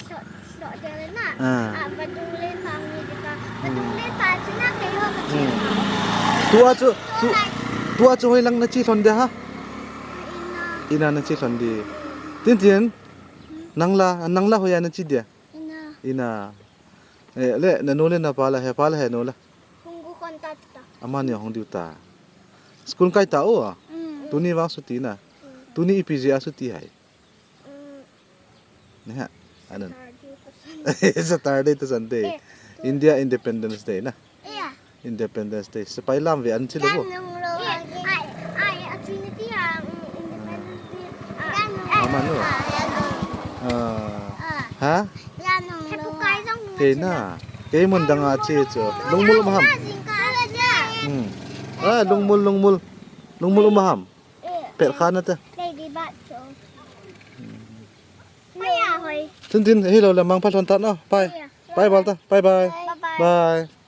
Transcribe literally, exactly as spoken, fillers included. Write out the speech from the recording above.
Sot, sot dia le na. Ah. Ah, vadung le pa ngi di pa. Vadung le pa chu na kei ho ka chi. Hmm. Tua chu, tu, tua chu hoilang nache lhon dia ha? Ina. Ina nache lhon di. Tintin. Nang la, nang la hoiya nache dia? Ina. Ina. Eh, le, nanu le napa la, hepa la henu la? Hung gu khon ta ta. Amani hung diu ta. School kai ta u a? Mm. Tuni vang suti na. Mm. Tuni ipi jeh a suti ham? Mm. Neha. Anan. Saturday to Sunday. Saturday to Sunday. Eh, tu- India Independence Day na. Yeah. Independence Day. Sepai lam ve an chi le bo. Ai, ai, a chi ni ti ha, mm, Independence Day. Ah, Amanu. Ah, ya no. Ah. Ah. Ha? Ya no. Kei na. Kei mun dang a che chu. Lungmul um ham. Hmm. Ah, lungmul, lungmul. Lungmul um ham. Eh, pet kha na te. Kei di ba chu. Hmm. Maya hoi. Tintin, hello le, mangpha lhon ta na. Bye. Yeah. Bye bye ta. Bye bye. Bye bye. Bye.